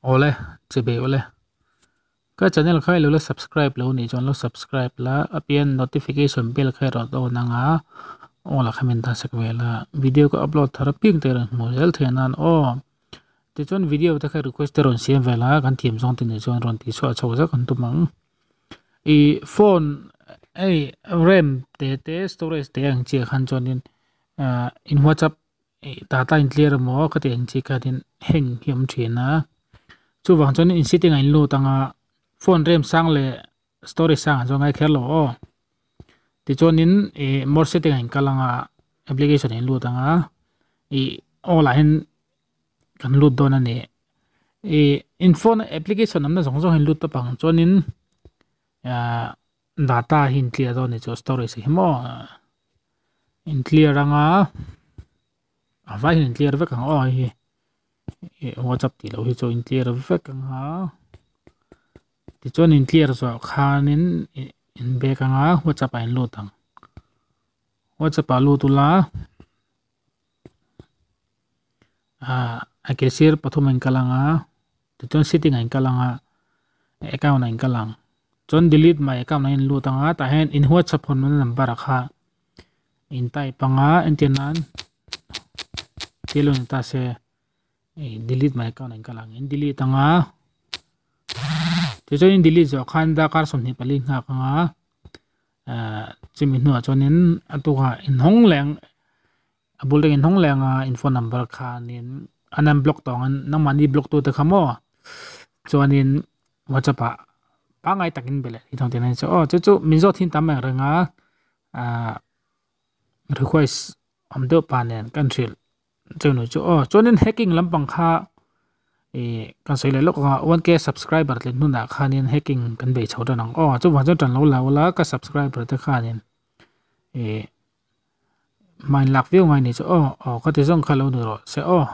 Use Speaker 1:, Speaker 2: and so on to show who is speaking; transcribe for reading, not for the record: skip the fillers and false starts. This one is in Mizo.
Speaker 1: Awle, chibai awle. Ka channel kha ilo la subscribe lo nih chuan lo subscribe la, a pian notification bell kha i rawn on anga aw la kha min dah sak ve la. Video ka upload thar apiang te rawn hmuh zel theih nan aw. Tichuan video te kha request te rawn siam ve la, kan thiam zawng te nih chuan rawn tih chhuah chho zak an tum ang. I phone hei ram te te storage te ang chiah khan chuanin ah in whatsapp data in clear emaw ka tih ang chi khatin heng hi a awm thin a. Chuvang chuan in setting ah in lut anga phone ram sang leh storage sang ah chuan ngai kher lo aw. Tichuanin ih more setting ah in kal anga application ah in lut anga ih aw lah hian kan lut dawn a ni. Ih in phone a application awmna zawng zawng hi in lut tawp ang chuanin ah data hi in clear dawn a ni chu storage hi maw in clear anga a vai hian in clear vek ang aw hei hi ih whatsapp tih loh hi chu in clear vek anga tichuan in clear zawh khanin ih in back anga whatsapp ah in lut ang whatsapp ah lut ula. Ah a ke sir pathum a inkal ang a tichuan setting a inkal ang a account a inkal ang chuan delete my account a inlut ang a tah hian in whatsapp hawn na number ah kha in type ang a entir nan thil a ni ta se ih delete my account a inkal ang in delete ang a tichuan in delete zawh khan darkar 24 nghak ang a ah chumi hnuah chuanin a tukah inhawng leh ang. A bul reng in hnawng leh anga in phone number khanin an an block tawh ang nangmahni block tu te kha maw chuanin whatsapp ah pangngai takin be leh thei thawng tihna chu aw chu chu min zawt hin tam ang reng a ah request awm deuh pa nen kan hrilh chu nu chu aw chuanin hacking lampang kha ih kan sawi leh lawk anga 1k subscriber tlin hunah khanin hacking kan bei chho tan ang aw chuvang chuan tan lo la ula ka subscriber te khanin ih. Hmain lak viau ngai ni chu aw aw ka ti zawng kha lo ni rawh se aw.